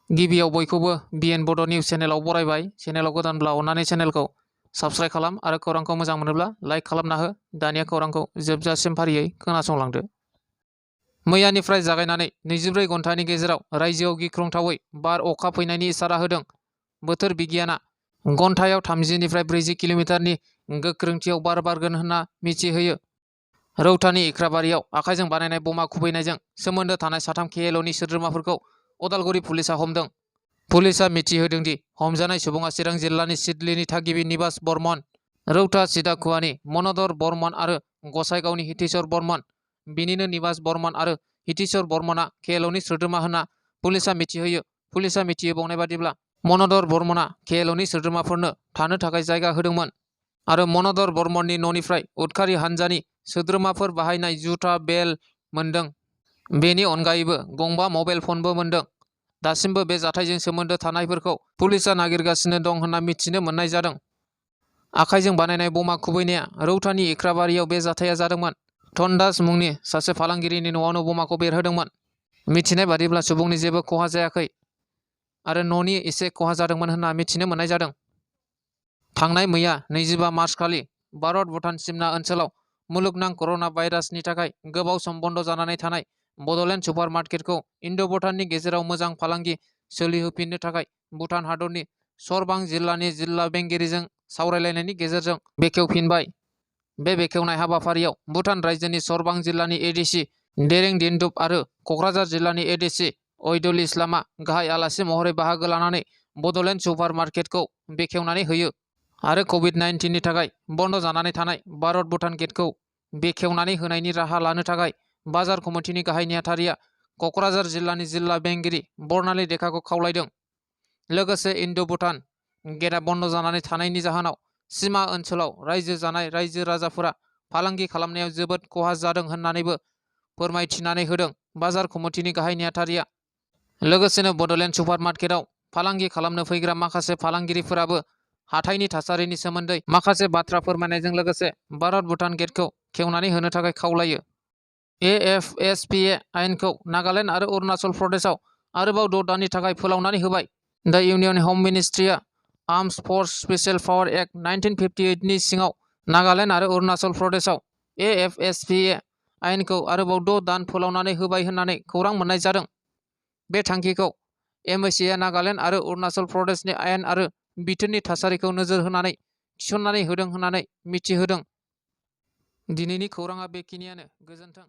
गिबियाव बयखौबो बिएन बड' निउस चेनेलाव बरायबाय। चेनेलाव गोदानब्ला अन्नानै चेनेलखौ साबस्क्राइब खालाम आरो खौरांखौ मोजां मोनोब्ला लाइक खालामना हो। दानिया खौरांखौ जोबजासिम फारियै खोनासंलांदो। मैयानिफ्राय जागायनानै 24 घन्टानि गेजेराव रायजोआव गिख्रंथावै बार अखा फैनायनि इसारा होदों। बोथोर बिगियाना घन्टायाव 30 निफ्राय 40 किल'मिटारनि गोख्रोंथियाव बार बारगोन होनना मिथिहोयो। रौतानि इख्राबारियाव आखाइजों बानायनाय बमा खुबैनायजों सोमोन्दो थानाय 3 केएलअनि सोद्रोमाफोरखौ उदालगुरि पुलिसा हमदों। पुलिसा मिथिहोदों दि हमजानाय सुबुङा चिरां जिल्लानि सिडलीनि थागिबि निबास बर्मन, रौता सिदाकुवानि मनदर बर्मन आरो गसाइगावनि हितेश्वर बर्मन। बिनिनो निबास बर्मन आरो हितेश्वर बर्मनआ केएलअनि सोद्रोमा होनना पुलिसा मिथिहोयो। पुलिसा मिथिहोबावनाय बादिब्ला मनदर बर्मनआ केएलअनि सोद्रोमाफोरनो थानो थाखाय जायगा होदोंमोन आरो मनदर बर्मननि न'निफ्राय उदखारि हानजानि सोद्रोमाफोर बाहायनाय जुथा बेल्ट मोनदों। बेनि अनगायैबो गंबा मबाइल फनबो मोनदों। दासिमबो बे जाथायजों सोमोन्दो थानायफोरखौ पुलिसा नागिरगासिनो दं होनना मिथिनो मोननाय जादों। आखाइजों बानायनाय बमा खुबैनाया रौतानि इख्राबारियाव बे जाथाया जादोंमोन। धनदास मुंनि सासे फालांगिरिनि न'आवनो बमाखौ बेरहोदोंमोन। मिथिनाय बादिब्ला सुबुंनि जेबो खहा जायाखै आरो न'नि एसे खहा जादोंमोन होनना मिथिनो मोननाय जादों। थांनाय मैया 25 मार्च खालि भारत भुटान सिमना ओनसोलाव मुलुगनां कर'ना भाइरासनि थाखाय गोबाव सम बन्द जानानै थानाय बड'लेण्ड सुपार मार्केटखौ इन्ड'-भुटाननि गेजेराव मोजां फालांगि सोलिहोफिननो थाखाय भुटान हादरनि सरबां जिल्लानि जिल्ला बेंगिरिजों सावरायलायनायनि गेजेरजों बेखेवफिनबाय। बे बेखेवनाय हाबाफारियाव भुटान रायजोनि सरबां जिल्लानि एडिसि देरें दिनदुप आरो क'क्राझार जिल्लानि एडिसि अइदुल इस्लामआ गाहाय आलासि महरै बाहागो लानानै बड'लेण्ड सुपार मार्केटखौ बेखेवनानै होयो आरो कभिड-19नि थाखाय बन्द जानानै थानाय भारत भुटान गेटखौ बेखेवनानै होनायनि राहा लानो थाखाय बाजार कमिटिनि गाहाय नेहाथारिया क'क्राझार जिल्लानि जिल्ला बेंगिरि बर्नाली देकाखौ खावलायदों। लोगोसे इन्ड'-भुटान गेटआ बन्द जानानै थानायनि जाहोनाव सिमा ओनसोलाव रायजो जानाय रायजो राजाफोरा फालांगि खालामनायाव जोबोद खहा जादों होननानैबो फोरमायथिनानै होदों बाजार कमिटिनि गाहाय नेहाथारिया। लोगोसेनो बड'लेण्ड सुपार मार्केटआव फालांगि खालामनो फैग्रा माखासे फालांगिरिफोराबो हाथाइनि थासारिनि सोमोन्दै माखासे बाथ्रा फोरमायनायजों लोगोसे भारत भुटान गेटखौ खेवनानै होनो थाखाय खावलायो। एएफएसपीए आयेनखौ नागालेण्ड आरो अरुणाचल प्रदेशआव आरोबाव 6 दाननि थाखाय फोलावनानै होबाय। द इउनियन हम मिनिस्ट्रिया आर्म्स फर्स स्पेशल पावार एक्ट 1958 नि सिङाव नागालेण्ड आरो अरुणाचल प्रदेशआव एएफएसपीए आयेनखौ आरोबाव 6 दान फोलावनानै होबाय होननानै खौरां मोननाय जादों। बे थांखिखौ एमएसएआ नागालेण्ड आरो अरुणाचल प्रदेशनि आयेन आरो बिथोननि थासारिखौ नोजोर होनानै थिसननानै होदों होननानै मिथिहोदों। दिनैनि खौरांआ बेखिनियानो। गोजोन्थों।